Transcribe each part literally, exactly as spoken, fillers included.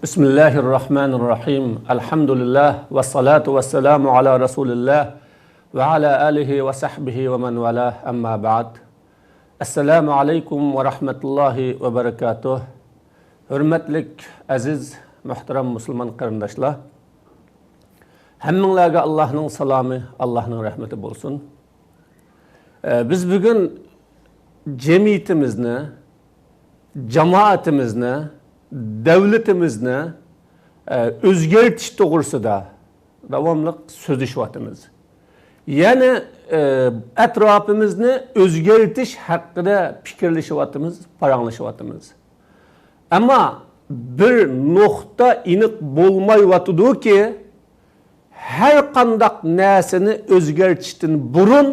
بسم الله الرحمن الرحيم. الحمد لله والصلاة والسلام على رسول الله وعلى آله وصحبه ومن والاه، أما بعد. السلام عليكم ورحمة الله وبركاته. ھۆرمەتلىك، ئەزىز، مۆھتەرەم مۇسۇلمان قېرىنداشلار، ھەممىڭلارغا ئاللاھنىڭ سالامى، ئاللاھنىڭ رەھمىتى بولسۇن. ئە، بىز بۈگۈن جەمئىيىتىمىزنى، جامائىتىمىزنى، دۆلىتىمىزنى، ئە، ئۆزگەرتىش توغرىسىدا داۋاملىق سۆزلىشىۋاتىمىز. يەنى، ئە، ئەتراپىمىزنى ئۆزگەرتىش ھەققىدە پىكىرلىشىۋاتىمىز، پاراڭلىشىۋاتىمىز. ئەمما بىر نۇقتا ئېنىق بولمايۋاتىدۇكى، ھەر قانداق نەرسىنى ئۆزگەرتىشتىن بۇرۇن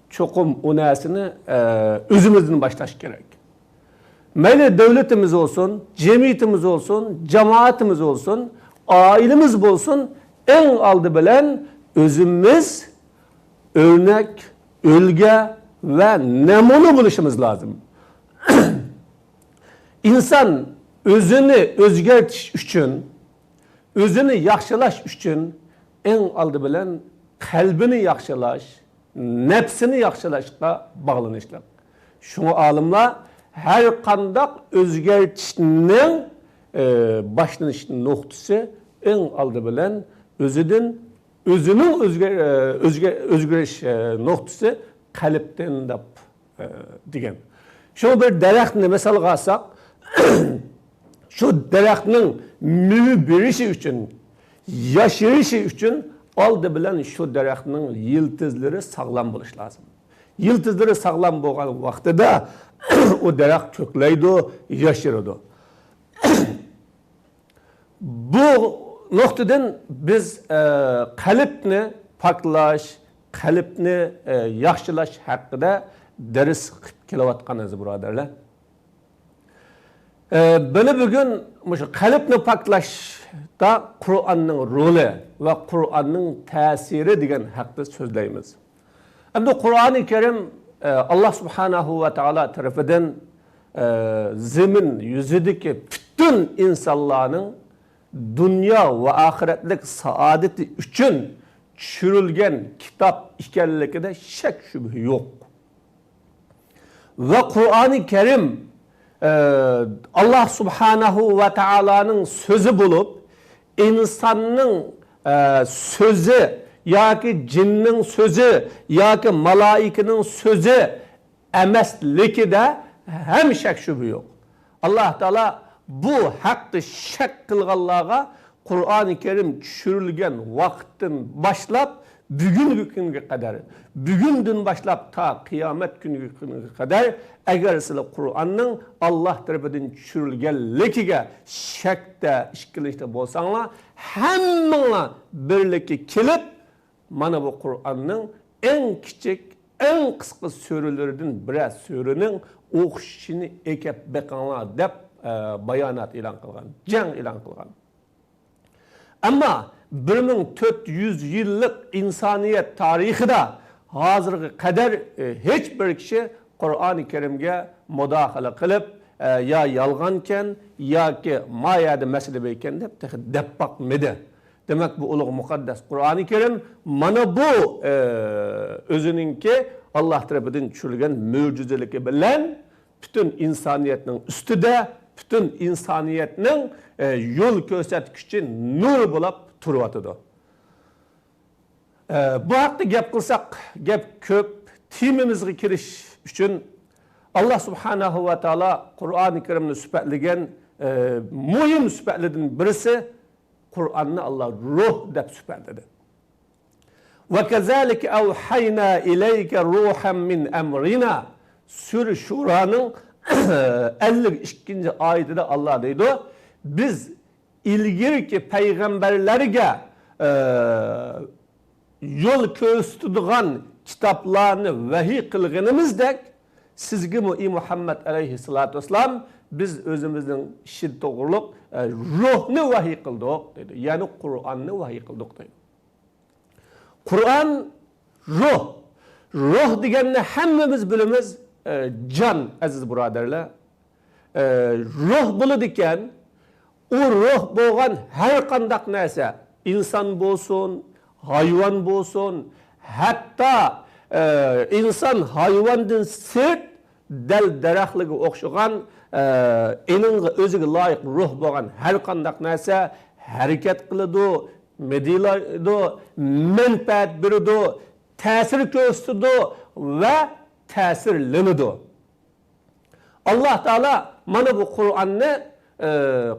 چوقۇم ئۇ نەرسىنى، ئە، ئۆزىمىزدىن باشلاش كېرەك. مەيلى دۆلىتىمىز بولسۇن، جەمئىيىتىمىز بولسۇن، جامائىتىمىز بولسۇن، ئائىلىمىز بولسۇن، ئەڭ ئالدى بىلەن ئۆزىمىز ئۆرنەك، ئۈلگە ۋە نەمۇنە بولۇشىمىز لازىم. ئىنسان ئۆزىنى ئۆزگەرتىش ئۈچۈن، ئۆزىنى ياخشىلاش ئۈچۈن ئەڭ ئالدى بىلەن قەلبىنى ياخشىلاش، نەپسىنى ياخشىلاشقا باغلىنىشلىق. شۇڭا ئالىملار ھەر قانداق ئۆزگەرتىشنىڭ، ئە، باشلىنىش نۇقتىسى ئەڭ ئالدى بىلەن ئۆزىدىن، ئۆزىنىڭ ئۆزگە-، ئە، ئۆزگە-، ئۆزگىرىش، ئە، نۇقتىسى قەلبتىن دەپ، ئە، دېگەن. شۇ بىر دەرەخنى مىسالغا ئالساق، شۇ دەرەخنىڭ مېۋە بېرىشى ئۈچۈن، ياشىرىشى ئۈچۈن ئالدى بىلەن شۇ دەرەخنىڭ يىلتىزلىرى ساغلام بولۇشى لازىم. يىلتىزلىرى ساغلام بولغان ۋاقتىدا ئۇ دەرەخ كۆكلەيدۇ، ياشىرىدۇ. بۇ نۇقتىدىن بىز، ئە، قەلبنى پاكلاش، قەلبنى، ئە، ياخشىلاش ھەققىدە دەرس قىلىپ كېلىۋاتقان ئەزىز بۇرادەرلەر. ئە، مانا بۈگۈن مۇشۇ قەلبنى پاكلاشتا قۇرئاننىڭ رولى ۋە قۇرئاننىڭ تەسىرى دېگەن ھەقتە سۆزلەيمىز. ئەمدى قۇرئانى كەرىم، ئە، ئاللا سۇبھانەھۇ ۋە تائالا تەرىپىدىن، ئە، زېمىن يۈزىدىكى پۈتۈن ئىنسانلارنىڭ دۇنيا ۋە ئاخىرەتلىك سائادىتى ئۈچۈن چۈشۈرۈلگەن كىتاب ئىكەنلىكىدە شەك شۈبھە يوق. ۋە قۇرئانى كەرىم، ئە، ئاللا سۇبھانەھۇ ۋە تائالانىڭ سۆزى بولۇپ، ئىنساننىڭ، ئە، سۆزى ياكى جىننىڭ سۆزى ياكى مالائىكىنىڭ سۆزى ئەمەسلىكىدە ھەم شەك شۈبھە يوق. ئاللا تائالا بۇ ھەقتە شەك قىلغانلارغا قۇرئانى كەرىم چۈشۈرۈلگەن ۋاقىتتىن باشلاپ بۈگۈنكى كۈنگە قەدەر، بۈگۈندىن باشلاپ تا قىيامەت كۈنىگە قەدەر، ئەگەر سىلەر قۇرئاننىڭ ئاللا تەرىپىدىن چۈشۈرۈلگەنلىكىگە شەكتە، ئىككىلىنىشتە بولساڭلار، ھەممىڭلار بىرلىككە كېلىپ، مانا بۇ قۇرئاننىڭ ئەڭ كىچىك، ئەڭ قىسقا سۈرىلىرىدىن بىرەر سۈرىنىڭ ئوخشىشىنى ئەكەپ بېقىڭلار دەپ، ئە، بايانات ئېلان قىلغان، جەڭ ئېلان قىلغان. ئەمما بىر مىڭ تۆت يۈز يىللىق ئىنسانىيەت تارىخىدا ھازىرغا قەدەر، ئە، ھېچ بىر كىشى قۇرئانى كەرىمگە مۇداخىلە قىلىپ، ئە، يا يالغانكەن ياكى ما يەردە مەسىلە باركەن دەپ تېخى دەپ باقمىدى. دېمەك، بۇ ئۇلۇغ مۇقەددەس قۇرئانى كەرىم مانا بۇ، ئە، ئۆزىنىڭكى ئاللا تەرىپىدىن چۈشۈرۈلگەن مۆجىزىلىكى بىلەن پۈتۈن ئىنسانىيەتنىڭ ئۈستىدە، پۈتۈن ئىنسانىيەتنىڭ، ئە، يول كۆرسەتكۈچى نۇرى بولاپ تۇرۇۋاتىدۇ. ئە، بۇ ھەقتە گەپ قىلساق، گەپ كۆپ. تېمىمىزغا كىرىش ئۈچۈن، ئاللا سۇبھانەھۇ ۋە تائالا قۇرئانى كەرىمنى سۈپەتلىگەن، ئە، مۇھىم سۈپەتلىرىدىن بىرسى، قۇرئاننى ئاللا روھ دەپ سۈپەتلىدى. «وَكَذَلِكَ أَوْحَيْنَا إِلَيْكَ رُوحًا مِنْ أَمْرِنَا». سۈرە شۇرانىڭ ئەللىك ئىككىنچى ئايىتىدە ئاللا دەيدۇ، بىز ئىلگىرىكى پەيغەمبەرلەرگە، ئە، يول كۆرسىتىدىغان كىتابلارنى ۋەھىي قىلغىنىمىزدەك، سىزگىمۇ، ئى مۇھەممەد ئەلەيھىسسالاتۇ ۋەسسالام، بىز ئۆزىمىزنىڭ ئىشى توغرۇلۇق، ئە، روھنى ۋەھىي قىلدۇق، دەيدۇ. يەنى قۇرئاننى ۋەھىي قىلدۇق، دەيدۇ. قۇرئان روھ. روھ دېگەننى ھەممىمىز بىلىمىز، ئە، جان، ئەزىز بۇرادەرلەر. ئە، روھ بولىدىكەن، ئۇ روھ بولغان ھەر قانداق نەرسە، ئىنسان بولسۇن، ھايۋان بولسۇن، ھەتتا، ئە، ئىنسان، ھايۋاندىن سىرت دەل-دەرەخلىگە ئوخشىغان، ئە، ئېنىڭغا ئۆزىگە لايىق روھ بولغان ھەر قانداق نەرسە ھەرىكەت قىلىدۇ، مىدىرلايدۇ، مەنپەئەت بېرىدۇ، تەسىر كۆرسىتىدۇ ۋە تەسىرلىنىدۇ. ئاللاھ تائالا مانا بۇ قۇرئاننى، ئى،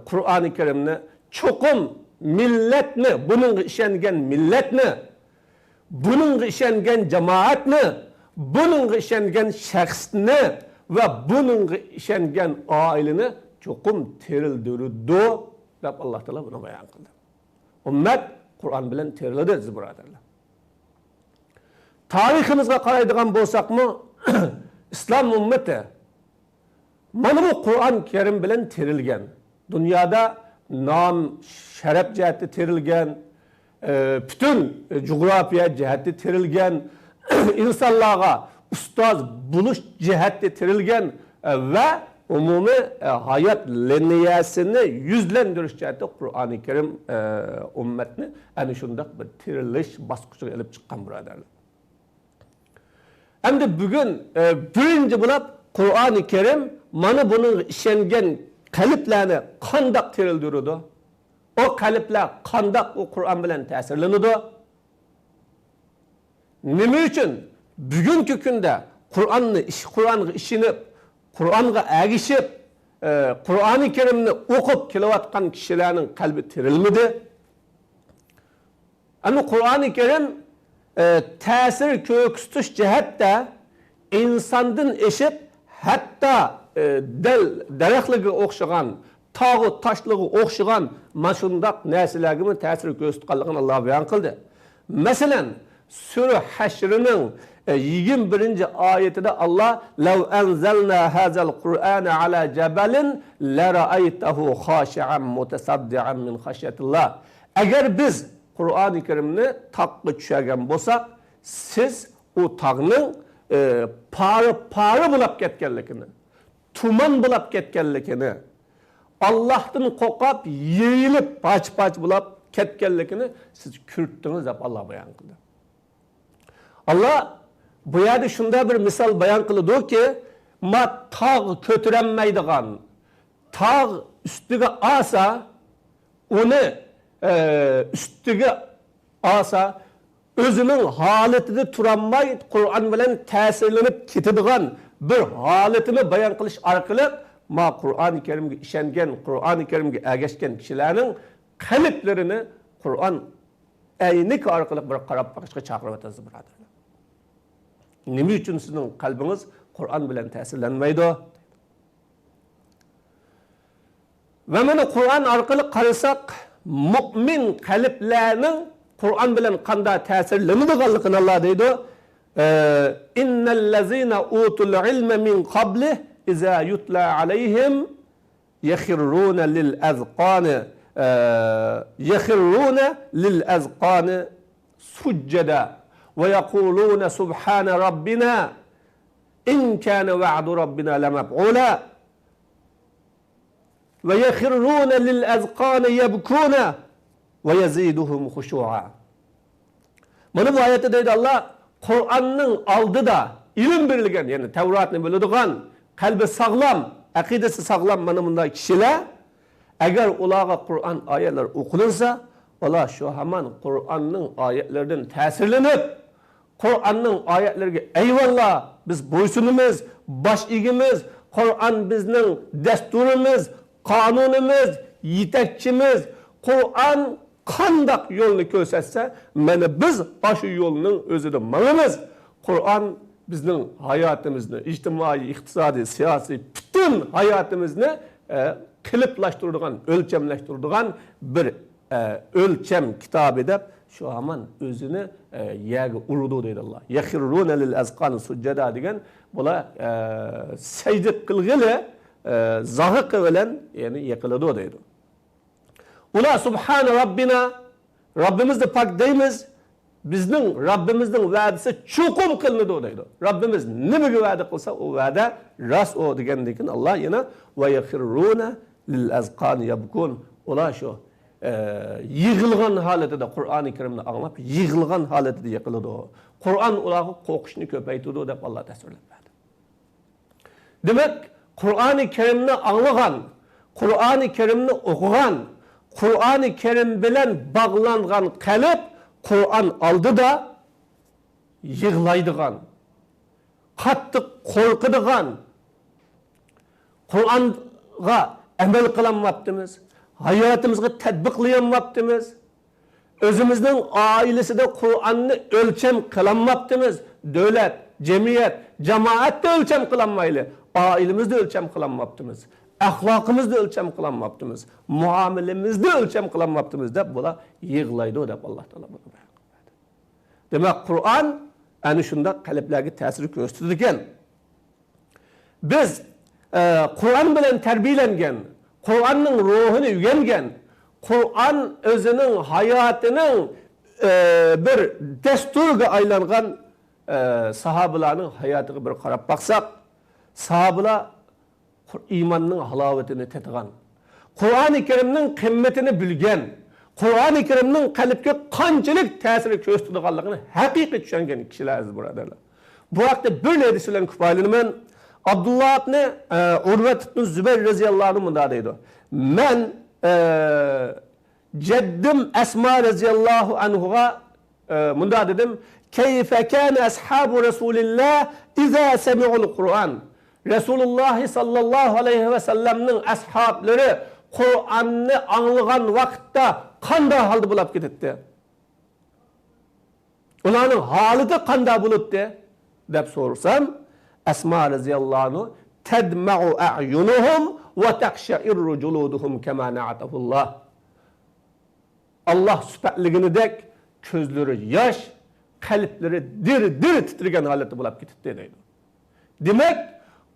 قۇرئانى كەرىمنى چوقۇم مىللەتنى، بۇنىڭغا ئىشەنگەن مىللەتنى، بۇنىڭغا ئىشەنگەن جامائەتنى، بۇنىڭغا ئىشەنگەن شەخسنى ۋە بۇنىڭغا ئىشەنگەن ئائىلىنى چوقۇم تىرىلدۈرىدۇ، دەپ ئاللاھ تائالا بۇنى بايان قىلدى. ئۈممەت قۇرئان بىلەن تىرىلىدۇ، ئەزىز بۇرادەرلەر. تارىخىمىزغا قارايدىغان بولساقمۇ، ئىسلام ئۈممىتى مانا بۇ قۇرئان كەرىم بىلەن تىرىلگەن. دۇنيادا نام، شەرەپ جەھەتتە تىرىلگەن، ئى، پۈتۈن جۇغراپىيە جەھەتتە تىرىلگەن، ئىنسانلارغا ئۇستاز بولۇش جەھەتتە تىرىلگەن، ئى، ۋە ئومۇمىي، ئى، ھايات لىنىيەسىنى يۈزلەندۈرۈش جەھەتتە قۇرئانى كەرىم، ئى، ئۈممەتنى ئەنە شۇنداق بىر تىرىلىش باسقۇچىغا ئېلىپ چىققان، بۇرادەرلەر. ئەمدى بۈگۈن، ئى، بىرىنچى بولاپ قۇرئانى كەرىم مانا بۇنىڭغا ئىشەنگەن قەلبلەرنى قانداق تىرىلدۈرىدۇ؟ ئۇ قەلبلەر قانداق ئۇ قۇرئان بىلەن تەسىرلىنىدۇ؟ نېمە ئۈچۈن بۈگۈنكى كۈندە قۇرئاننى ئىش-، قۇرئانغا ئىشىنىپ، قۇرئانغا ئەگىشىپ، ئى، قۇرئانى كەرىمنى ئوقۇپ كېلىۋاتقان كىشىلەرنىڭ قەلبى تىرىلمىدى؟ ئەمما قۇرئانى كەرىم، ئى، تەسىر كۆرسىتىش جەھەتتە ئىنساندىن ئېشىپ، ھەتتا، ئى، دەل دەرەخلىگە ئوخشىغان، تاغۇ تاشلىغا ئوخشىغان مانا شۇنداق نەرسىلەرگىمۇ تەسىر كۆرسىتىدىغانلىقىنى ئاللاھ بايان قىلدى. مەسىلەن، سۈرە ھەشرنىڭ، ئى، يىگىرمە بىرىنچى ئايىتىدە ئاللاھ، لو أنزلنا هذا القرآن على جبل لرأيته خاشعا متصدعا من خشية الله. ئەگەر بىز قۇرئانى كەرىمنى تاغقا چۈشۈرگەن بولساق، سىز ئۇ تاغنىڭ، ئى، پارە-پارە بولاپ كەتكەنلىكىنى، تۇمان بولاپ كەتكەنلىكىنى، ئاللاھتىن قورقۇپ، يېرىلىپ، پارچە-پارچە بولاپ كەتكەنلىكىنى سىز كۆرەتتىڭىز، دەپ ئاللاھ بايان قىلدى. ئاللاھ بۇ يەردە شۇنداق بىر مىسال بايان قىلىدۇكى، ما تاغ كۆتۈرەلمەيدىغان، تاغ ئۈستىگە ئالسا، ئۇنى، ئە، ئۈستىگە ئالسا، ئۆزىنىڭ ھالىتىدە تۇرالماي، قۇرئان بىلەن تەسىرلىنىپ كېتىدىغان بىر ھالىتىنى بايان قىلىش ئارقىلىق، ما قۇرئانى كەرىمگە ئىشەنگەن، قۇرئانى كەرىمگە ئەگەشكەن كىشىلەرنىڭ قەلبلىرىنى قۇرئان ئەينىكى ئارقىلىق بىر قاراپ بېقىشقا چاقىرىۋاتىسىز، بۇرادەرلەر. نېمە ئۈچۈن سىزنىڭ قەلبىڭىز قۇرئان بىلەن تەسىرلەنمەيدۇ؟ ۋە مانا قۇرئان ئارقىلىق قارىساق، مۇئمىن قەلبلەرنىڭ قۇرئان بىلەن قانداق تەسىرلىنىدىغانلىقىنى ئاللاھ دەيدۇ. ئى، إن الذين أوتوا العلم من قبله إذا يتلى عليهم يخرون للأذقان، ئى، يخرون للأذقان سجدا ويقولون سبحان ربنا إن كان وعد ربنا لمفعولا ويخرون للأذقان يبكون ويزيدهم خشوعا. مانا بۇ ئايەتتە دەيدۇ ئاللاھ، قۇرئاننىڭ ئالدىدا ئىلىم بېرىلگەن، يەنى تەۋراتنى بىلىدىغان، قەلبى ساغلام، ئەقىدىسى ساغلام مانا بۇنداق كىشىلەر، ئەگەر ئۇلارغا قۇرئان ئايەتلىرى ئوقۇلۇنسا، ئۇلار شۇ ھامان قۇرئاننىڭ ئايەتلىرىدىن تەسىرلىنىپ، قۇرئاننىڭ ئايەتلىرىگە، ئەيۋاللا، بىز بويسۇنىمىز، باش ئىگىمىز، قۇرئان بىزنىڭ دەستۇرىمىز، قانۇنىمىز، يېتەكچىمىز، قۇرئان قانداق يولنى كۆرسەتسە، مانا بىز ئاشۇ يولنىڭ ئۆزىدە ماڭىمىز. قۇرئان بىزنىڭ ھاياتىمىزنى، ئىجتىمائىي، ئىقتىسادىي، سىياسىي، پۈتۈن ھاياتىمىزنى، ئە، قېلىپلاشتۇرىدىغان، ئۆلچەملەشتۈرىدىغان بىر، ئە، ئۆلچەم كىتابى دەپ، شۇ ھامان ئۆزىنى، ئە، يەرگە ئۇرىدۇ دەيدۇ ئاللاھ. يخرون للأذقان سجدا دېگەن، بۇلار، ئە، سەجدە قىلغىلى، ئە، زاھىقى بىلەن، يەنى يىقىلىدۇ دەيدۇ. ئۇلار سۇبھانە رەببىنا، رەببىمىزنى پاك دەيمىز، بىزنىڭ رەببىمىزنىڭ ۋەدىسى چوقۇم قىلىنىدۇ دەيدۇ. رەببىمىز نېمىگە ۋەدە قىلسا، ئۇ ۋەدە راست ئۇ دېگەندىن كېيىن ئاللاھ يەنە ۋە يخرون للأذقان يبكون. ئۇلار شۇ، ئە، يىغلىغان ھالىتىدە قۇرئانى كەرىمنى ئاڭلاپ، يىغلىغان ھالىتىدە يىقىلىدۇ. قۇرئان ئۇلارغا قورقۇشنى كۆپەيتىدۇ، دەپ ئاللا تەسۋىرلەپ بەردى. دېمەك، قۇرئانى كەرىمنى ئاڭلىغان، قۇرئانى كەرىمنى ئوقۇغان، قۇرئانى كەرىم بىلەن باغلانغان قەلب قۇرئان ئالدىدا يىغلايدىغان، قاتتىق قورقىدىغان، قۇرئانغا ئەمەل قىلالماپتىمىز، ھاياتىمىزغا تەتبىقلىيالماپتىمىز، ئۆزىمىزنىڭ ئائىلىسىدە قۇرئاننى ئۆلچەم قىلالماپتىمىز، دۆلەت، جەمئىيەت، جامائەتتە ئۆلچەم قىلالمايلى، ئائىلىمىزدە ئۆلچەم قىلالماپتىمىز، ئەخلاقىمىزدا ئۆلچەم قىلالماپتىمىز، مۇئامىلىمىزدە ئۆلچەم قىلالماپتىمىز، دەپ بۇلار يىغلايدۇ، دەپ ئاللا تائالا بۇنى بايان قىلىپ بەردى. دېمەك، قۇرئان ئەنە شۇنداق قەلبلەرگە تەسىر كۆرسىتىدىكەن. بىز، ئە، قۇرئان بىلەن تەربىيەلەنگەن، قۇرئاننىڭ روھىنى ئۆگەنگەن، قۇرئان ئۆزىنىڭ ھاياتىنىڭ، ئە، بىر دەستۇرىغا ئايلانغان، ئە، ساھابىلارنىڭ ھاياتىغا بىر قاراپ باقساق، ساھابىلار قۇر-، ئىماننىڭ ھالاۋىتىنى تېتىغان، قۇرئانى كەرىمنىڭ قىممىتىنى بىلگەن، قۇرئانى كەرىمنىڭ قەلبكە قانچىلىك تەسىر كۆرسىتىدىغانلىقىنى ھەقىقىي چۈشەنگەن كىشىلەر، ئەزىز بۇرادەرلەر. بۇ ھەقتە بىر ھەدىس بىلەن كۇپايىلىنىمەن. ئابدۇللا ئىبنى، ئە، ئۇرۋەت ئىبنى زۇبەير رەزىياللاھۇ ئەنھۇ مۇنداق دەيدۇ: مەن، ئە، جەددىم ئەسما رەزىياللاھۇ ئەنھۇغا، ئە، مۇنداق دېدىم: كيف كان أصحاب رسول الله إذا سمعوا القرآن؟ رەسۇلۇللاھ ساللاللاھۇ ئەلەيھى ۋەسەللەمنىڭ ئەسھابلىرى قۇرئاننى ئاڭلىغان ۋاقىتتا قانداق ھالدا بولاپ كېتەتتى؟ ئۇلارنىڭ ھالىتى قانداق بولاتتى؟ دەپ سورىسام، ئەسما رەزىياللاھۇ ئەنھۇ: تدمع أعينهم وتقشعر جلودهم كما نعته الله. ئاللا سۈپەتلىگىنىدەك كۆزلىرى ياش، قەلبلىرى دىر-دىر تىترىگەن ھالەتتە بولاپ كېتەتتى دەيدۇ. دېمەك،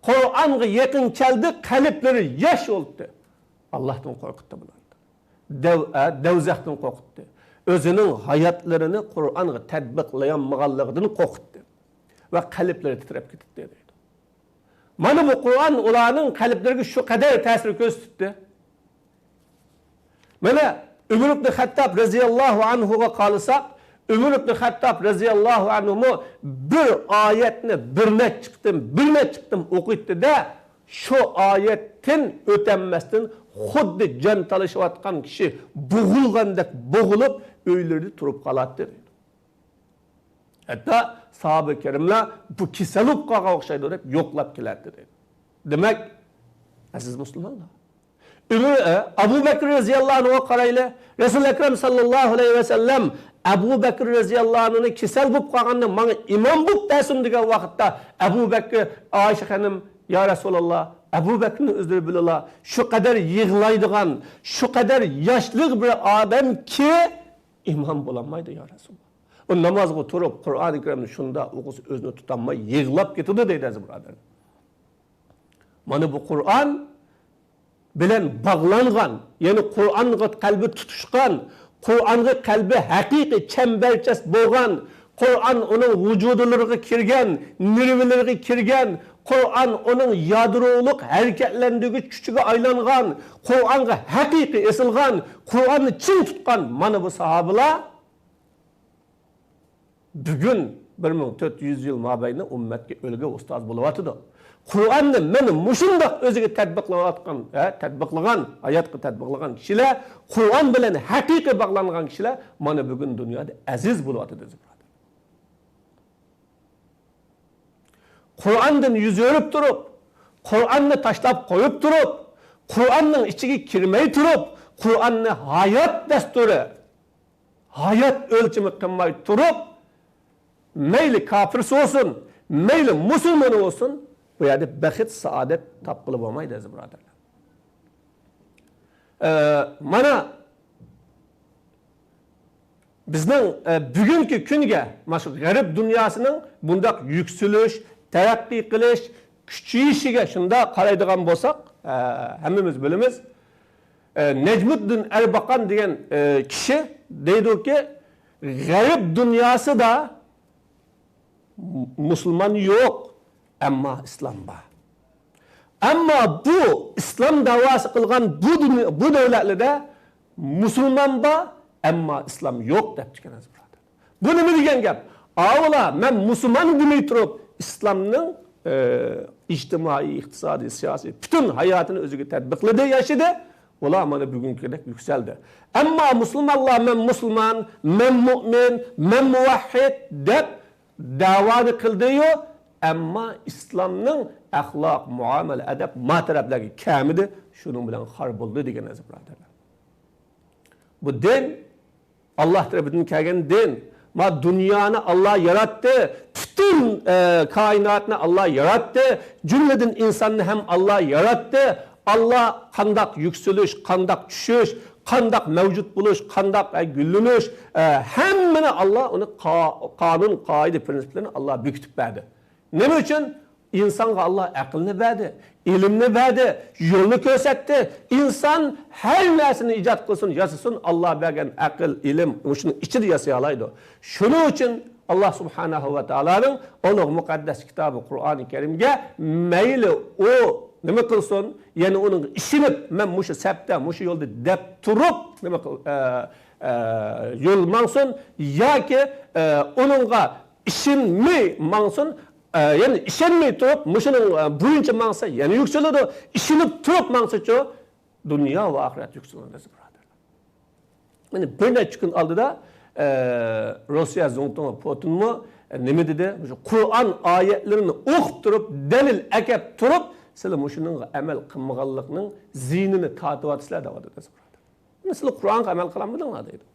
قۇرئانغا يېقىن كەلدى، قەلبلىرى ياش بولدى. ئاللاھتىن قورقۇتتى بۇلارنى. دەۋ-، ئە، دەۋزەختىن قورقۇتتى. ئۆزىنىڭ ھاياتلىرىنى قۇرئانغا تەتبىقلىيالمىغانلىقىدىن قورقۇتتى. ۋە قەلبلىرى تىترەپ كېتەتتى دەيدۇ. مانا بۇ قۇرئان ئۇلارنىڭ قەلبلىرىگە شۇ قەدەر تەسىر كۆرسىتىپتۇ. مانا ئۆمەر ئىبنى خەتتاب رەزىياللاھۇ ئەنھۇغا قارىساق، ئۆمەر ئىبنى خەتتاب رەزىياللاھۇ ئەنھۇمۇ بىر ئايەتنى بىر نەچچە قېتىم، بىر نەچچە قېتىم ئوقۇيتتى-دە، شۇ ئايەتتىن ئۆتەلمەستىن خۇددى جان تالىشىۋاتقان كىشى بوغۇلغاندەك بوغۇلۇپ ئۆيلىرىدە تۇرۇپ قالاتتى دەيدۇ. ھەتتا ساھابە كىراملار بۇ كېسەل بولۇپ قالغان ئوخشايدۇ دەپ يوقلاپ كېلەتتى دەيدۇ. دېمەك، ئەزىز مۇسۇلمانلار، ئۆمەر، ئە، ئەبۇ بەكرى رەزىياللاھۇ ئەنھۇغا قارايلى. رەسۇل ئەكرەم ساللاللاھۇ ئەلەيھى ۋەسەللەم ئەبۇ بەكرى رەزىياللاھۇ ئەنھۇنى كېسەل بولۇپ قالغاندا ماڭا ئىمام بولۇپ بەرسۇن دېگەن ۋاقىتتا ئەبۇ بەكرى، ئائىشە خانىم، يا رەسۇلاللا، ئەبۇ بەكرىنى ئۆزلىرى بىلىلا، شۇ قەدەر يىغلايدىغان، شۇ قەدەر ياشلىق بىر ئادەمكى ئىمام بولالمايدۇ، يا رەسۇلاللا. ئۇ نامازغا تۇرۇپ، قۇرئانى كەرىمنى شۇنداق ئوقۇسا، ئۆزىنى تۇتالماي يىغلاپ كېتىدۇ دەيدۇ، ئەزىز بۇرادەرلەر. مانا بۇ قۇرئان بىلەن باغلانغان، يەنى قۇرئانغا قەلبى تۇتۇشقان، قۇرئانغا قەلبى ھەقىقىي چەمبەرچاس بولغان، قۇرئان ئۇنىڭ ۋۇجۇدلىرىغا كىرگەن، نېرۋىلىرىغا كىرگەن، قۇرئان ئۇنىڭ يادرولۇق ھەرىكەتلەندۈرگۈچ كۈچىگە ئايلانغان، قۇرئانغا ھەقىقىي ئېسىلغان، قۇرئاننى چىڭ تۇتقان مانا بۇ ساھابىلار بۈگۈن بىر مىڭ تۆت يۈز يىل مابەينى ئۈممەتكە ئۈلگە ئۇستاز بولۇۋاتىدۇ. قۇرئاننى مانا مۇشۇنداق ئۆزىگە تەتبىقلىۋاتقان، ھە، تەتبىقلىغان، ھاياتقا تەتبىقلىغان كىشىلەر، قۇرئان بىلەن ھەقىقىي باغلانغان كىشىلەر مانا بۈگۈن دۇنيادا ئەزىز بولۇۋاتىدۇ، ئەزىز بۇرادەر. قۇرئاندىن يۈز ئۆرۈپ تۇرۇپ، قۇرئاننى تاشلاپ قويۇپ تۇرۇپ، قۇرئاننىڭ ئىچىگە كىرمەي تۇرۇپ، قۇرئاننى ھايات دەستۇرى، ھايات ئۆلچىمى قىلماي تۇرۇپ، مەيلى كاپىرسى بولسۇن، مەيلى مۇسۇلمىنى بولسۇن، بۇ يەردە بەخت، سائادەت تاپقىلى بولمايدۇ، ئەزىز بۇرادەرلەر. ئە، مانا بىزنىڭ، ئە، بۈگۈنكى كۈنگە مانا شۇ غەرب دۇنياسىنىڭ بۇنداق يۈكسىلىش، تەرەققىي قىلىش، كۈچىيىشىگە شۇنداق قارايدىغان بولساق، ئە، ھەممىمىز بىلىمىز، ئە، نەجمۇددىن ئەرباقان دېگەن، ئە، كىشى دەيدۇكى، غەرب دۇنياسىدا مۇسۇلمان يوق، ئەمما ئىسلام بار. ئەمما بۇ ئىسلام داۋاسى قىلغان بۇ دۇنيا، بۇ دۆلەتلەردە مۇسۇلمان بار، ئەمما ئىسلام يوق دەپتىكەن، ئەزىز بۇرادەر. بۇ نېمە دېگەن گەپ؟ ئاۋۇلا مەن مۇسۇلمان دېمەي تۇرۇپ، ئىسلامنىڭ، ئە، ئىجتىمائىي، ئىقتىسادىي، سىياسىي پۈتۈن ھاياتىنى ئۆزىگە تەتبىقلىدى، ياشىدى. ئۇلار مانا بۈگۈنكىدەك يۈكسەلدى. ئەمما مۇسۇلمانلار مەن مۇسۇلمان، مەن مۇئمىن، مەن مۇۋەھھىد دەپ دەۋانى قىلدىيۇ، ئەمما ئىسلامنىڭ ئەخلاق، مۇئامىلە، ئەدەپ ما تەرەپلەرگە كەلمىدى، شۇنىڭ بىلەن خار بولدى دېگەن ئەزىز بۇرادەرلەر. بۇ دىن ئاللا تەرىپىدىن كەلگەن دىن. ما دۇنيانى ئاللا ياراتتى، پۈتۈن، ئە، كائىناتنى ئاللا ياراتتى، جۈملىدىن ئىنساننى ھەم ئاللا ياراتتى. ئاللا قانداق يۈكسىلىش، قانداق چۈشۈش، قانداق مەۋجۇت بولۇش، قانداق، ئە، گۈللىنىش، ئە، ھەممىنى ئاللا ئۇنى قا-، قانۇن، قائىدە، پىرىنسىپلىرىنى ئاللا بېكىتىپ بەردى. نېمە ئۈچۈن؟ ئىنسانغا ئاللا ئەقىلنى بەردى، ئىلىمنى بەردى، يولنى كۆرسەتتى. ئىنسان ھەر نەرسىنى ئىجاد قىلسۇن، ياسىسۇن، ئاللا بەرگەن ئەقىل، ئىلىم مۇشۇنىڭ ئىچىدە ياسىيالايدۇ. شۇنىڭ ئۈچۈن ئاللا سۇبھانەھۇ ۋە تائالانىڭ ئۇلۇغ مۇقەددەس كىتابى قۇرئانى كەرىمگە مەيلى ئۇ نېمە قىلسۇن، يەنى ئۇنىڭغا ئىشىنىپ، مەن مۇشۇ سەپتە، مۇشۇ يولدا دەپ تۇرۇپ، نېمە قىل-، ئە، ئە، يول ماڭسۇن ياكى، ئە، ئۇنىڭغا ئىشەنمەي ماڭسۇن، ئە، يەنى ئىشەنمەي تۇرۇپ، مۇشۇنىڭ، ئە، بويىچە ماڭسا يەنە يۈكسىلىدۇ. ئىشىنىپ تۇرۇپ ماڭسىچۇ، دۇنيا ۋە ئاخىرەت يۈكسىلىدۇ، ئەزىز بۇرادەرلەر. مانا بىر نەچچە كۈن ئالدىدا، ئە، روسىيە زۇڭتۇڭى پۇتىنمۇ، ئە، نېمە دېدى؟ مۇشۇ قۇرئان ئايەتلىرىنى ئوقۇپ تۇرۇپ، دەلىل ئەكەپ تۇرۇپ، سىلەر مۇشۇنىڭغا ئەمەل قىلمىغانلىقنىڭ زىيىنىنى تارتىۋاتىسىلەر دەۋاتىدۇ، ئەزىز بۇرادەرلەر. مانا سىلەر قۇرئانغا ئەمەل قىلالمىدىڭلار دەيدۇ.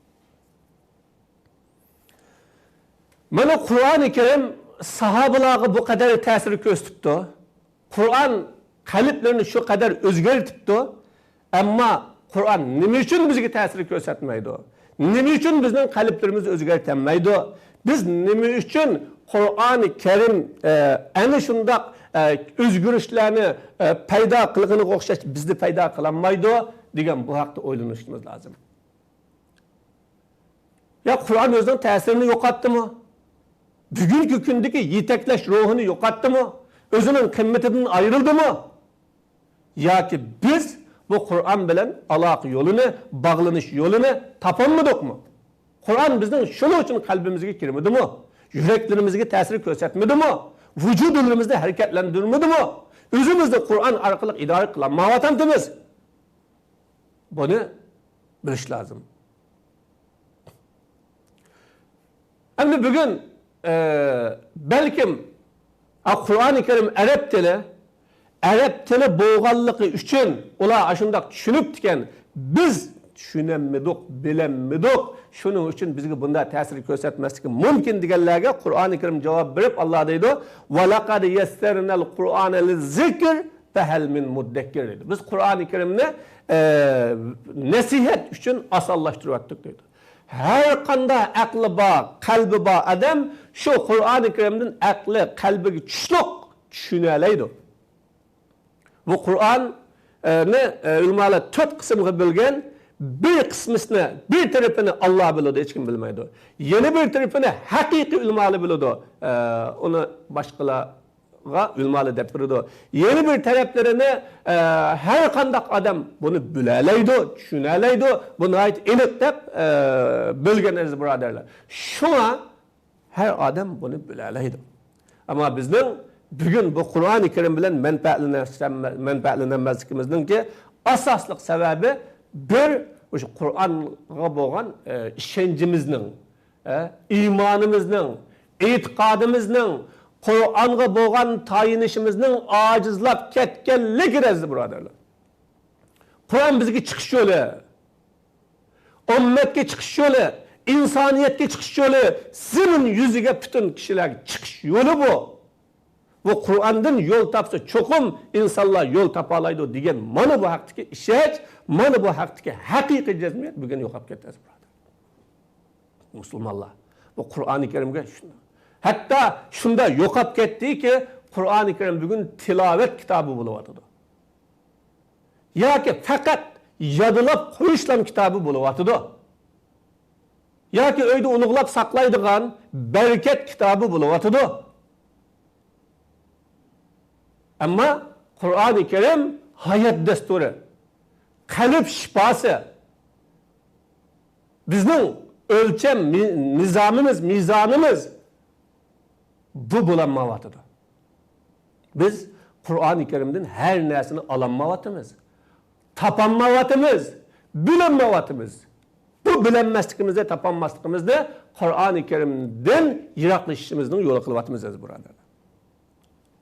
مانا قۇرئانى كەرىم ساھابىلارغا بۇ قەدەر تەسىر كۆرسىتىپتۇ. قۇرئان قەلبلىرىنى شۇ قەدەر ئۆزگەرتىپتۇ. ئەمما قۇرئان نېمە ئۈچۈن بىزگە تەسىر كۆرسەتمەيدۇ؟ نېمە ئۈچۈن بىزنىڭ قەلبلىرىمىزنى ئۆزگەرتەلمەيدۇ؟ بىز نېمە ئۈچۈن قۇرئانى كەرىم، ئە، ئەنە شۇنداق، ئە، ئۆزگىرىشلەرنى، ئە، پەيدا قىلغىنىغا ئوخشاش بىزنى پەيدا قىلالمايدۇ دېگەن بۇ ھەقتە ئويلىنىشىمىز لازىم. يا قۇرئان ئۆزىنىڭ تەسىرىنى يوقاتتىمۇ؟ بۈگۈنكى كۈندىكى يېتەكلەش روھىنى يوقاتتىمۇ؟ ئۆزىنىڭ قىممىتىدىن ئايرىلدىمۇ؟ ياكى بىز بۇ قۇرئان بىلەن ئالاقە يولىنى، باغلىنىش يولىنى تاپالمىدۇقمۇ؟ قۇرئان بىزنىڭ شۇنىڭ ئۈچۈن قەلبىمىزگە كىرمىدىمۇ؟ يۈرەكلىرىمىزگە تەسىر كۆرسەتمىدىمۇ؟ ۋۇجۇدلىرىمىزنى ھەرىكەتلەندۈرمىدىمۇ؟ ئۆزىمىزنى قۇرئان ئارقىلىق ئىدارە قىلالمايۋاتامتىمىز؟ بۇنى بىلىش لازىم. ئەمدى بۈگۈن، ئە، بەلكىم، ئا، قۇرئانى كەرىم ئەرەب تىلى، ئەرەب تىلى بولغانلىقى ئۈچۈن ئۇلار ئاشۇنداق چۈشىنىپتىكەن، بىز چۈشىنەلمىدۇق، بىلەلمىدۇق. شۇنىڭ ئۈچۈن بىزگە بۇنداق تەسىر كۆرسەتمەسلىكى مۇمكىن دېگەنلەرگە قۇرئانى كەرىم جاۋاب بېرىپ، ئاللا دەيدۇ، ۋەلەقەد يەسسەرنەل قۇرئانە لىززىكر فەھەل مىن مۇددەككىر دەيدۇ. بىز قۇرئانى كەرىمنى، ئە، نەسىھەت ئۈچۈن ئاسانلاشتۇرۇۋەتتۇق دەيدۇ. ھەر قانداق ئەقلى بار، قەلبى بار ئادەم شۇ قۇرئانى كەرىمدىن ئەقلى، قەلبىگە چۈشلۈق چۈشىنەلەيدۇ. بۇ قۇرئاننى، ئە، ئۆلىمالار تۆت قىسىمغا بۆلگەن. بىر قىسمىسىنى، بىر تەرىپىنى ئاللا بىلىدۇ، ھېچكىم بىلمەيدۇ. يەنە بىر تەرىپىنى ھەقىقىي ئۆلىمالار بىلىدۇ. ئە، ئۇنى باشقىلار غا ئۆلىمالار دەپ بېرىدۇ. يەنە بىر تەرەپلىرىنى، ئە، ھەر قانداق ئادەم بۇنى بىلەلەيدۇ، چۈشىنەلەيدۇ، بۇ ناھايىتى ئېنىق دەپ، ئە، بۆلگەن ئەزىز بۇرادەرلەر. شۇڭا ھەر ئادەم بۇنى بىلەلەيدۇ. ئەمما بىزنىڭ بۈگۈن بۇ قۇرئانى كەرىم بىلەن مەنپەئەتلىنەلمەسلىكىمىزنىڭكى ئاساسلىق سەۋەبى بىر، مۇشۇ قۇرئانغا بولغان، ئە، ئىشەنچىمىزنىڭ، ئە، ئىمانىمىزنىڭ، ئېتىقادىمىزنىڭ، قۇرئانغا بولغان تايىنىشىمىزنىڭ ئاجىزلاپ كەتكەنلىكى ئەزىز بۇرادەرلەر. قۇرئان بىزگە چىقىش يولى، ئۈممەتكە چىقىش يولى، ئىنسانىيەتكە چىقىش يولى، زېمىن يۈزىگە پۈتۈن كىشىلەرگە چىقىش يولى بۇ. بۇ قۇرئاندىن يول تاپسا چوقۇم ئىنسانلار يول تاپالايدۇ دېگەن مانا بۇ ھەقتىكى ئىشەنچ، مانا بۇ ھەقتىكى ھەقىقىي جەزمىيەت بۈگۈن يوقاپ كەتتى ئەزىز بۇرادەر. مۇسۇلمانلار بۇ قۇرئانى كەرىمگە شۇنداق، ھەتتا شۇنداق يوقاپ كەتتىكى، قۇرئانى كەرىم بۈگۈن تىلاۋەت كىتابى بولۇۋاتىدۇ. ياكى پەقەت يادلاپ قويۇشلام كىتابى بولۇۋاتىدۇ. ياكى ئۆيدە ئۇلۇغلاپ ساقلايدىغان بەرىكەت كىتابى بولۇۋاتىدۇ. ئەمما قۇرئانى كەرىم ھايات دەستۇرى، قەلب شىپاسى، بىزنىڭ ئۆلچەم مى-، نىزامىمىز، مىزانىمىز بۇ بولالمايۋاتىدۇ. بىز قۇرئانى كەرىمدىن ھەر نەرسىنى ئالالمايۋاتىمىز، تاپالمايۋاتىمىز، بىلەلمەيۋاتىمىز. بۇ بىلەلمەسلىكىمىزنى، تاپالماسلىقىمىزنى قۇرئانى كەرىمدىن يىراقلىشىشىمىزنىڭ يولى قىلىۋاتىمىز، ئەزىز بۇرادەرلەر.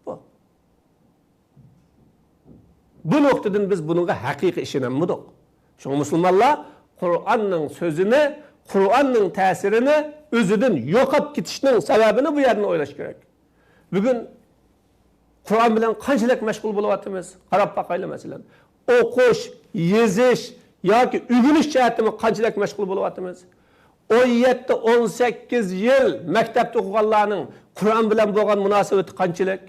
بۇ. بۇ نۇقتىدىن بىز بۇنىڭغا ھەقىقىي ئىشىنەلمىدۇق. شۇڭا مۇسۇلمانلار قۇرئاننىڭ سۆزىنى، قۇرئاننىڭ تەسىرىنى ئۆزىدىن يوقاپ كېتىشنىڭ سەۋەبىنى بۇ يەردىن ئويلاش كېرەك. بۈگۈن قۇرئان بىلەن قانچىلىك مەشغۇل بولۇۋاتىمىز؟ قاراپ باقايلى، مەسىلەن، ئوقۇش، يېزىش ياكى ئۆگىنىش جەھەتتىمۇ قانچىلىك مەشغۇل بولۇۋاتىمىز؟ ئون يەتتە، ئون سەككىز يىل مەكتەپتە ئوقۇغانلارنىڭ قۇرئان بىلەن بولغان مۇناسىۋىتى قانچىلىك؟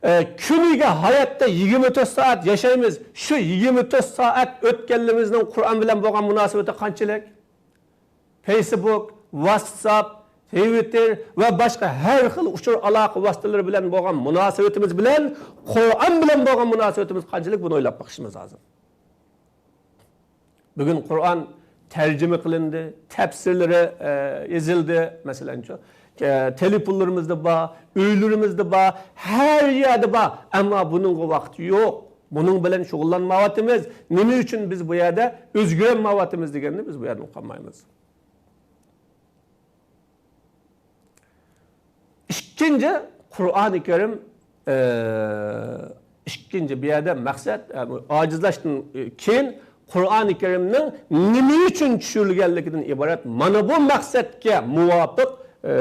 ئە، كۈنىگە ھاياتتا يىگىرمە تۆت سائەت ياشايمىز. شۇ يىگىرمە تۆت سائەت ئۆتكەنلىرىمىزنىڭ قۇرئان بىلەن بولغان مۇناسىۋىتى قانچىلىك؟ فېيسبۇك، ۋاتساپ، تىۋىتتېر ۋە باشقا ھەر خىل ئۇچۇر ئالاقە ۋاسىتىلىرى بىلەن بولغان مۇناسىۋىتىمىز بىلەن قۇرئان بىلەن بولغان مۇناسىۋىتىمىز قانچىلىك، بۇنى ئويلاپ بېقىشىمىز لازىم. بۈگۈن قۇرئان تەرجىمە قىلىندى، تەپسىرلىرى، ئە، يېزىلدى، مەسىلەنچۇ، ئە، تېلېفونلىرىمىزدا بار، ئۆيلىرىمىزدە بار، ھەر يەردە بار. ئەمما بۇنىڭغا ۋاقىت يوق. بۇنىڭ بىلەن شۇغۇللانمايۋاتىمىز. نېمە ئۈچۈن بىز بۇ يەردە ئۆزگىرەلمەيۋاتىمىز دېگەننى بىز بۇ يەردىن ئۇقالمايمىز. ئىككىنچى، قۇرئانى كەرىم، ئە، ئىككىنچى بۇ يەردە مەقسەت، ئە، بۇ ئاجىزلاشتىن كېيىن قۇرئانى كەرىمنىڭ نېمە ئۈچۈن چۈشۈرۈلگەنلىكىدىن ئىبارەت مانا بۇ مەقسەتكە مۇۋاپىق، ئە،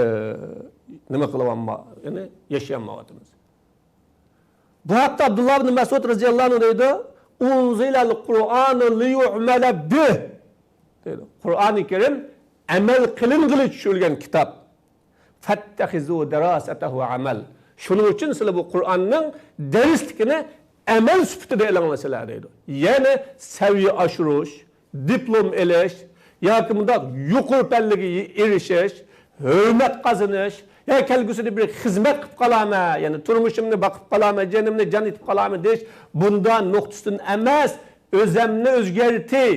نېمە قىلىۋالما-، يەنى ياشىيالمايۋاتىمىز. بۇ ھەقتە ئابدۇللا ئىبن مەسئۇد رەزىياللاھۇ ئەنھۇ دەيدۇ، «ئۇنزىلەل قۇرئانۇ لىيۇئمەلە بىھ» دەيدۇ. قۇرئانى كەرىم ئەمەل قىلىنغىلى چۈشۈرۈلگەن كىتاب. «فەتتەخىزۇ دىراسەتەھۇ ئەمەل». شۇنىڭ ئۈچۈن سىلەر بۇ قۇرئاننىڭ دەرسلىكىنى ئەمەل سۈپىتىدە ئېلىڭلار سىلەر دەيدۇ. يەنى سەۋىيە ئاشۇرۇش، دىپلوم ئېلىش ياكى مۇنداق يۇقىرى پەللىگە ئېرىشىش، ھۆرمەت قازىنىش، يا كەلگۈسىدە بىر خىزمەت قىلىپ قالامەن، يەنى تۇرمۇشۇمنى باقىپ قالامەن، جېنىمنى جان ئېتىپ قالامەن دېيىش، بۇنداق نۇقتىسىدىن ئەمەس، ئۆزەمنى ئۆزگەرتەي،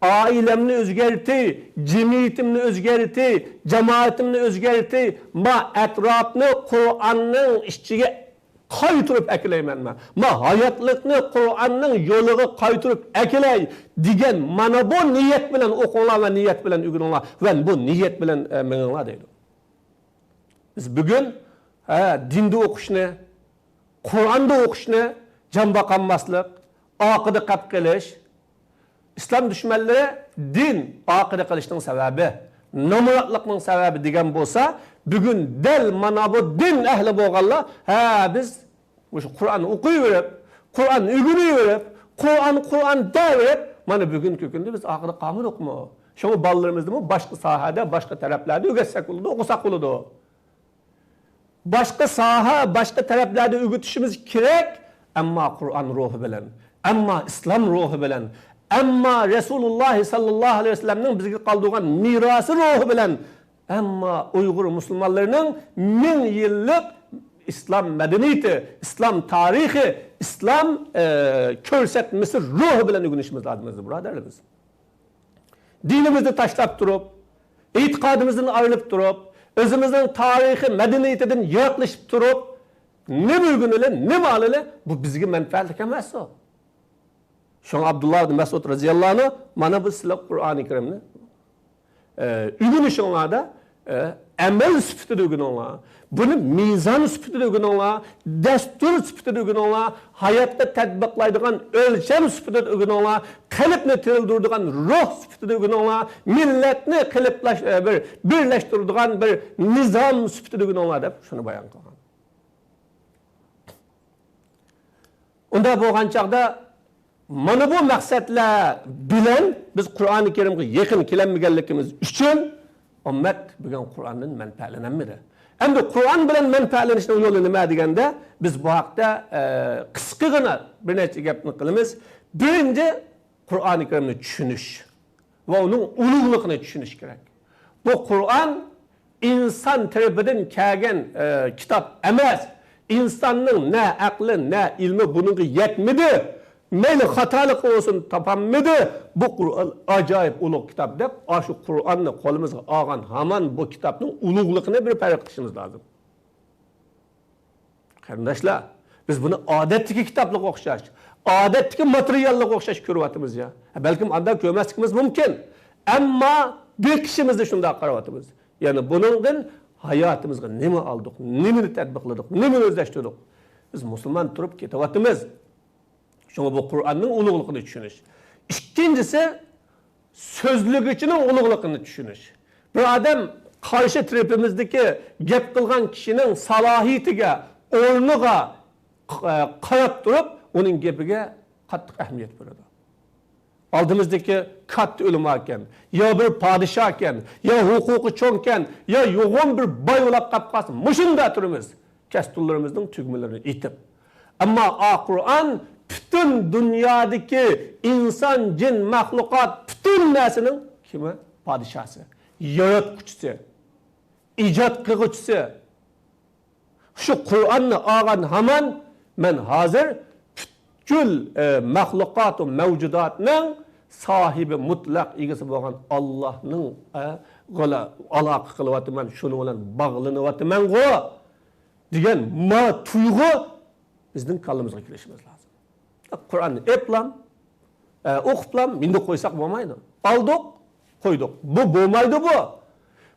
ئائىلەمنى ئۆزگەرتەي، جەمئىيىتىمنى ئۆزگەرتەي، جامائىتىمنى ئۆزگەرتەي، ما ئەتراپنى قۇرئاننىڭ ئىچىگە قايتۇرۇپ ئەكېلەيمەن مەن. ما ھاياتلىقنى قۇرئاننىڭ يولىغا قايتۇرۇپ ئەكېلەي دېگەن مانا بۇ نىيەت بىلەن ئوقۇڭلار ۋە نىيەت بىلەن ئۆگىنىڭلار ۋە بۇ نىيەت بىلەن، ئە، مېڭىڭلار دەيدۇ. بىز بۈگۈن، ھە، دىندا ئوقۇشنى، قۇرئاندا ئوقۇشنى جان باقالماسلىق، ئارقىدا قېلىپ قېلىش، ئىسلام دۈشمەنلىرى دىن ئارقىدا قېلىشنىڭ سەۋەبى، نامراتلىقنىڭ سەۋەبى دېگەن بولسا، بۈگۈن دەل مانا بۇ دىن ئەھلى بولغانلار، ھە، بىز مۇشۇ قۇرئان ئوقۇيۋېرىپ، قۇرئان ئۆگىنىۋېرىپ، قۇرئان، قۇرئان دەۋېرىپ، مانا بۈگۈنكى كۈندە بىز ئارقىدا قالمىدۇقمۇ؟ شۇڭا بالىلىرىمىزنىمۇ باشقا ساھەدە، باشقا تەرەپلەردە ئۆگەتسەك بولىدۇ، ئوقۇساق بولىدۇ. باشقا ساھە، باشقا تەرەپلەردە ئۆگىتىشىمىز كېرەك، ئەمما قۇرئان روھى بىلەن، ئەمما ئىسلام روھى بىلەن، ئەمما رەسۇلۇللاھ ساللاللاھۇ ئەلەيھى ۋەسەللەمنىڭ بىزگە قالدۇرغان مىراسى روھى بىلەن، ئەمما ئۇيغۇر مۇسۇلمانلىرىنىڭ مىڭ يىللىق ئىسلام مەدەنىيىتى، ئىسلام تارىخى، ئىسلام، ئە، كۆرسەتمىسى روھى بىلەن ئۆگىنىشىمىز لازىم، ئەزىز بۇرادەرلىرىمىز. دىنىمىزنى تاشلاپ تۇرۇپ، ئېتىقادىمىزدىن ئايرىلىپ تۇرۇپ، ئۆزىمىزنىڭ تارىخى، مەدەنىيىتىدىن يىراقلىشىپ تۇرۇپ، نېمە ئۆگىنىلى، نېمە ئالىلى، بۇ بىزگە مەنپەئەتلىك ئەمەس ئۇ. شۇڭا ئابدۇللا ئىبن مەسئۇد رەزىياللاھۇ ئەنھۇ، مانا بۇ سىلەر قۇرئانى كەرىمنى، ئە، ئۆگىنىشىڭلاردا، ئە، ئەمەل سۈپىتىدە ئۆگىنىڭلار. بۇنى مىزان سۈپىتىدە ئۆگىنىڭلار، دەستۇر سۈپىتىدە ئۆگىنىڭلار، ھاياتتا تەتبىقلايدىغان ئۆلچەم سۈپىتىدە ئۆگىنىڭلار، قەلبنى تىرىلدۈرىدىغان روھ سۈپىتىدە ئۆگىنىڭلار، مىللەتنى قېلىپلاش-، ئە، بىر بىرلەشتۈرىدىغان بىر نىزام سۈپىتىدە ئۆگىنىڭلار دەپ شۇنى بايان قىلغان. ئۇنداق بولغان چاغدا مانا بۇ مەقسەتلەر بىلەن بىز قۇرئانى كەرىمگە يېقىن كېلەلمىگەنلىكىمىز ئۈچۈن ئۈممەت بۈگۈن قۇرئاندىن مەنپەئەتلىنەلمىدى. ئەمدى قۇرئان بىلەن مەنپەئەتلىنىشنىڭ يولى نېمە دېگەندە، بىز بۇ ھەقتە، ئە، قىسقىغىنا بىر نەچچە گەپنى قىلىمىز. بىرىنچى، قۇرئانى كەرىمنى چۈشىنىش ۋە ئۇنىڭ ئۇلۇغلۇقىنى چۈشىنىش كېرەك. بۇ قۇرئان ئىنسان تەرىپىدىن كەلگەن، ئە، كىتاب ئەمەس. ئىنساننىڭ نە ئەقلى، نە ئىلمى بۇنىڭغا يەتمىدى. مەيلى خاتالىقى بولسۇن، تاپالمىدى، بۇ قۇرئان ئاجايىپ ئۇلۇغ كىتاب دەپ، ئاشۇ قۇرئاننى قولىمىزغا ئالغان ھامان بۇ كىتابنىڭ ئۇلۇغلۇقىنى بىر پەرق قىلىشىمىز لازىم. قېرىنداشلار، بىز بۇنى ئادەتتىكى كىتابلىققا ئوخشاش، ئادەتتىكى ماتېرىياللىققا ئوخشاش كۆرۈۋاتىمىز يا. بەلكىم ئانداق كۆرمەسلىكىمىز مۇمكىن. ئەمما بېقىشىمىزدا شۇنداق قاراۋاتىمىز. يەنى بۇنىڭدىن ھاياتىمىزغا نېمە ئالدۇق، نېمىنى تەتبىقلىدۇق، نېمىنى ئۆزلەشتۈردۇق؟ بىز مۇسۇلمان تۇرۇپ كېتىۋاتىمىز. شۇڭا بۇ قۇرئاننىڭ ئۇلۇغلۇقىنى چۈشىنىش. ئىككىنچىسى، سۆزلىگۈچىنىڭ ئۇلۇغلۇقىنى چۈشىنىش. بىر ئادەم قارشى تەرىپىمىزدىكى گەپ قىلغان كىشىنىڭ سالاھىيىتىگە، ئورنىغا، ق-، قاراپ تۇرۇپ، ئۇنىڭ گېپىگە قاتتىق ئەھمىيەت بېرىدۇ. ئالدىمىزدىكى كاتتا ئۆلىماكەن، يا بىر پادىشاھكەن، يا ھوقۇقى چوڭكەن، يا يوغان بىر باي بولاپ قاپ قالسا، مۇشۇنداق تۇرىمىز، كەستۇنلىرىمىزنىڭ تۈگمىلىرىنى ئېتىپ. ئەمما ئا قۇرئان پۈتۈن دۇنيادىكى ئىنسان، جىن، مەخلۇقات، پۈتۈن نەرسىنىڭ كىمى؟ پادىشاھسى، ياراتقۇچىسى، ئىجاد قىلغۇچىسى. شۇ قۇرئاننى ئالغان ھامان مەن ھازىر پۈتكۈل، ئە، مەخلۇقاتۇ مەۋجۇداتنىڭ ساھىبى مۇتلەق ئىگىسى بولغان ئاللاھنىڭ، ئە، غىلا-، ئالاقە قىلىۋاتىمەن، شۇنىڭ بىلەن باغلىنىۋاتىمەنغۇ دېگەن ما تۇيغۇ بىزنىڭ كاللىمىزغا كېلىشىمىز لازىم. قۇرئاننى ئېپلام، ئە، ئوقۇپلام، مىندىك قويساق بولمايدۇ. ئالدۇق، قويدۇق. بۇ بولمايدۇ بۇ.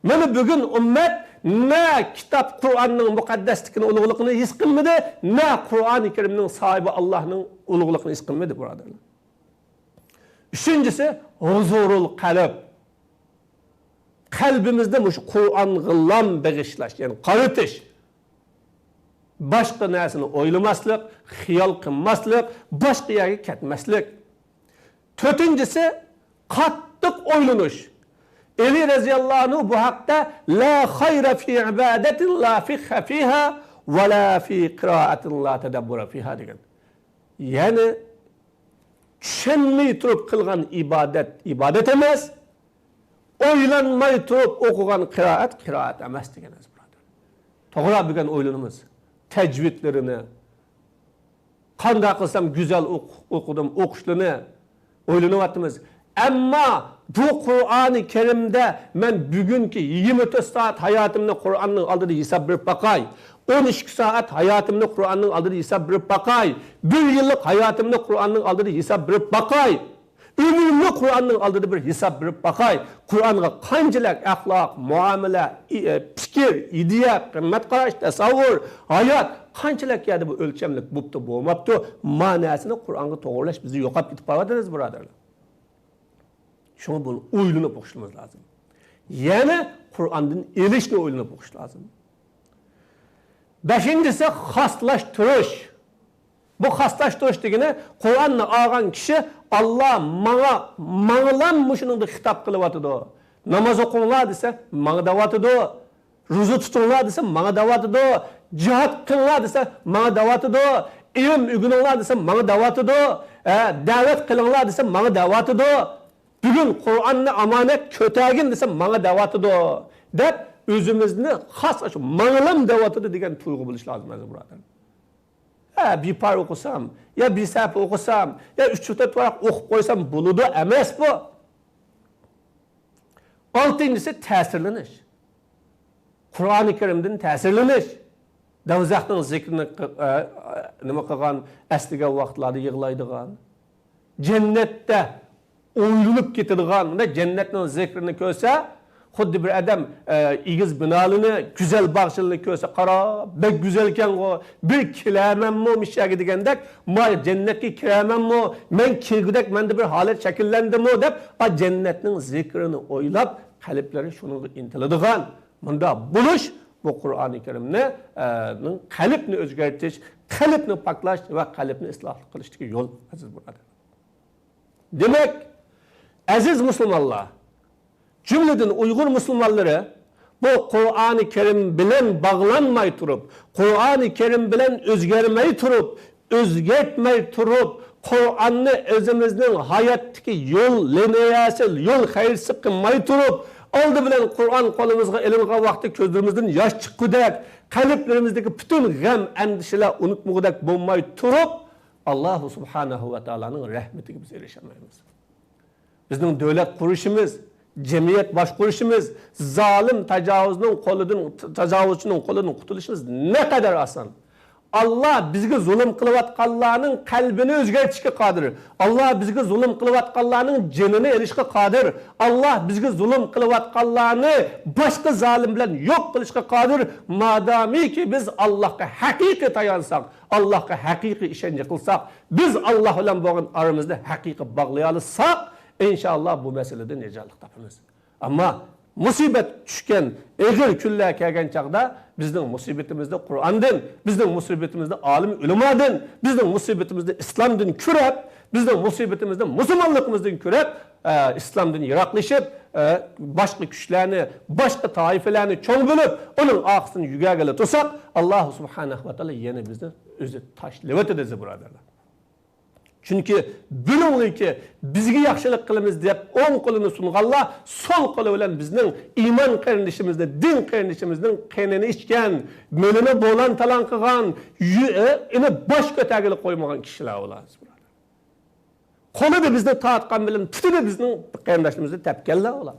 مانا بۈگۈن ئۈممەت نە كىتاب قۇرئاننىڭ مۇقەددەسلىكىنى، ئۇلۇغلۇقىنى ھېس قىلمىدى، نە قۇرئانى كەرىمنىڭ ساھىبى ئاللاھنىڭ ئۇلۇغلۇقىنى ھېس قىلمىدى، بۇرادەرلەر. ئۈچىنچىسى، ھۇزۇرۇل قەلب. قەلبىمىزنى مۇشۇ قۇرئانغىلام بېغىشلاش، يەنى قارىتىش. باشقا نەرسىنى ئويلىماسلىق، خىيال قىلماسلىق، باشقا يەرگە كەتمەسلىك. تۆتىنچىسى، قاتتىق ئويلىنىش. ئەلى رەزىياللاھۇ ئەنھۇ بۇ ھەقتە، لا خەيرە فى ئىبادەتىن لا فىقھە فىھا ۋە لا فى قىرائەتىن لا تەدەببۇرە فىھا دېگەن. يەنى چۈشەنمەي تۇرۇپ قىلغان ئىبادەت ئىبادەت ئەمەس، ئويلانماي تۇرۇپ ئوقۇغان قىرائەت قىرائەت ئەمەس دېگەن ئەزىز بۇرادەر. توغرا بۈگۈن ئويلىنىمىز. تەجۋىدلىرىنى، قانداق قىلسام گۈزەل ئوق-، ئوقۇدۇم، ئوقۇشلىرىنى ئويلىنىۋاتىمىز. ئەمما بۇ قۇرئانى كەرىمدە مەن بۈگۈنكى يىگىرمە تۆت سائەت ھاياتىمنى قۇرئاننىڭ ئالدىدا ھېساب بېرىپ باقاي. ئون ئىككى سائەت ھاياتىمنى قۇرئاننىڭ ئالدىدا ھېساب بېرىپ باقاي. بىر يىللىق ھاياتىمنى قۇرئاننىڭ ئالدىدا ھېساب بېرىپ باقاي. ئۆمرۈمنى قۇرئاننىڭ ئالدىدا بىر ھېساب بېرىپ باقاي. قۇرئانغا قانچىلىك ئەخلاق، مۇئامىلە، ئى-، ئە، پىكىر، ئىدىيە، قىممەت قاراش، تەسەۋۋۇر، ھايات، قانچىلىك يەردە بۇ ئۆلچەملىك بوپتۇ، بولماپتۇ، ما نەرسىنى قۇرئانغا توغرىلاش بىزدە يوقاپ كېتىپ بارىۋاتىمىز، بۇرادەرلەر. شۇڭا بۇنى ئويلىنىپ ئوقۇشىمىز لازىم. يەنە قۇرئاندىن ئېلىشنى ئويلىنىپ ئوقۇش لازىم. بەشىنچىسى، خاسلاشتۇرۇش. بۇ خاسلاشتۇرۇش دېگىنى، قۇرئاننى ئالغان كىشى، ئاللا ماڭا، ماڭىلام مۇشۇنىڭدا خىتاب قىلىۋاتىدۇ. ناماز ئوقۇڭلار دېسە، ماڭا دەۋاتىدۇ. روزا تۇتۇڭلار دېسە، ماڭا دەۋاتىدۇ. جىھاد قىلىڭلار دېسە، ماڭا دەۋاتىدۇ. ئىلىم ئۆگىنىڭلار دېسە، ماڭا دەۋاتىدۇ. ئە، دەۋەت قىلىڭلار دېسە، ماڭا دەۋاتىدۇ. بۈگۈن قۇرئاننى ئامانەت كۆتەرگىن دېسە، ماڭا دەۋاتىدۇ، دەپ ئۆزىمىزنى خاس شۇ ماڭىلام دەۋاتىدۇ دېگەن تۇيغۇ بولۇشى لازىم، ئەزىز بۇرادەر. ھە، بىر پارە ئوقۇسام، يا بىر سەھىپە ئوقۇسام، يا ئۈچ تۆت ۋاراق ئوقۇپ قويسام بولىدۇ ئەمەس بۇ. ئالتىنچىسى، تەسىرلىنىش. قۇرئانى كەرىمدىن تەسىرلىنىش. دوزاخنىڭ زىكرىنى قى-، ئە، ئە، نېمە قىلغان، ئەسلىگەن ۋاقىتلاردا يىغلايدىغان. جەننەتتە ئويلىنىپ كېتىدىغان، مۇنداق جەننەتنىڭ زىكرىنى كۆرسە، خۇددى بىر ئادەم، ئە، ئېگىز بىنالىنى، گۈزەل باغچىلىرىنى كۆرسە، قارا، بەك گۈزەلكەنغۇ، بىر كېلەرمەنمۇ مۇشۇ يەرگە دېگەندەك، ما جەننەتكە كىرەرمەنمۇ، مەن كىرگۈدەك مەندە بىر ھالەت شەكىللەندىمۇ دەپ، ئا جەننەتنىڭ زىكرىنى ئويلاپ، قەلبلىرى شۇنىڭغا ئىنتىلىدىغان. مۇنداق بولۇش، بۇ قۇرئانى كەرىمنى، ئە، نىڭ قەلبنى ئۆزگەرتىش، قەلبنى پاكلاش ۋە قەلبنى ئىسلاھ قىلىشتىكى يول، ئەزىز بۇرادەر. دېمەك، ئەزىز مۇسۇلمانلار، جۈملىدىن ئۇيغۇر مۇسۇلمانلىرى بۇ قۇرئانى كەرىم بىلەن باغلانماي تۇرۇپ، قۇرئانى كەرىم بىلەن ئۆزگەرمەي تۇرۇپ، ئۆزگەرتمەي تۇرۇپ، قۇرئاننى ئۆزىمىزنىڭ ھاياتتىكى يول لىنىيەسى، يول خەرىتىسى قىلماي تۇرۇپ، ئالدى بىلەن قۇرئان قولىمىزغا ئېلىنغان ۋاقىتتا كۆزلىرىمىزدىن ياش چىققۇدەك، قەلبلىرىمىزدىكى پۈتۈن غەم، ئەندىشىلەر ئۇنتمىغۇدەك بولماي تۇرۇپ، ئاللاھۇ سۇبھانەھۇ ۋە تائالانىڭ رەھمىتىگە بىز ئېرىشەلمەيمىز. بىزنىڭ دۆلەت قۇرۇشىمىز، جەمئىيەت باشقۇرۇشىمىز زالىم تاجاۋۇزنىڭ قولىدىن، تاجاۋۇزچىنىڭ قولىدىن قۇتۇلۇشىمىز نەقەدەر ئاسان. ئاللا بىزگە زۇلۇم قىلىۋاتقانلارنىڭ قەلبىنى ئۆزگەرتىشكە قادىر. ئاللا بىزگە زۇلۇم قىلىۋاتقانلارنىڭ جېنىنى ئېلىشقا قادىر. ئاللا بىزگە زۇلۇم قىلىۋاتقانلارنى باشقا زالىم بىلەن يوق قىلىشقا قادىر. مادامىكى بىز ئاللاھقا ھەقىقىي تايانساق، ئاللاھقا ھەقىقىي ئىشەنچ قىلساق، بىز ئاللا بىلەن بولغان ئارىمىزنى ھەقىقىي باغلىيالىساق، ئىنشائاللا بۇ مەسىلىدىن نىجاتلىق تاپىمىز. ئەمما مۇسىبەت چۈشكەن، ئېغىر كۈنلەر كەلگەن چاغدا بىزنىڭ مۇسىبىتىمىزنى قۇرئاندىن، بىزنىڭ مۇسىبىتىمىزنى ئالىم ئۆلىمادىن، بىزنىڭ مۇسىبىتىمىزنى ئىسلامدىن كۆرۈپ، بىزنىڭ مۇسىبىتىمىزنى مۇسۇلمانلىقىمىزدىن كۆرۈپ، ئە، ئىسلامدىن يىراقلىشىپ، ئە، باشقا كۈچلەرنى، باشقا تائىپىلەرنى چوڭ بىلىپ، ئۇنىڭ ئارقىسىدىن يۈگۈرگىلى تۇرساق، ئاللا سۇبھانەھۇ ۋە تائالا يەنە بىزنى ئۆزى تاشلىۋېتىدۇ، ئەزىز بۇرادەرلەر. چۈنكى بۇنىڭدىن كېيىن بىزگە ياخشىلىق قىلىمىز دەپ ئوڭ قولىنى سۇنغانلار سول قولى بىلەن بىزنىڭ ئىمان قېرىندىشىمىزنى، دىن قېرىندىشىمىزنىڭ قېنىنى ئىچكەن، مېلىنى بولان تالان قىلغان، يۈ-، ئېنى باش كۆتەرگىلى قويمىغان كىشىلەر ئۇلار. قولىدا بىزنى تارتقان بىلەن پۇتىدا بىزنىڭ قېرىنداشلىرىمىزنى تەپكەنلەر ئۇلار.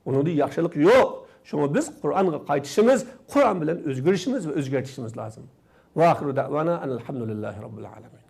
ئۇنىڭدا ياخشىلىق يوق. شۇڭا بىز قۇرئانغا قايتىشىمىز، قۇرئان بىلەن ئۆزگىرىشىمىز ۋە ئۆزگەرتىشىمىز لازىم. ۋە ئاخىرۇ دەئۋانا ئەنىل ھەمدۇلىللاھى رەببىل ئالەمىن.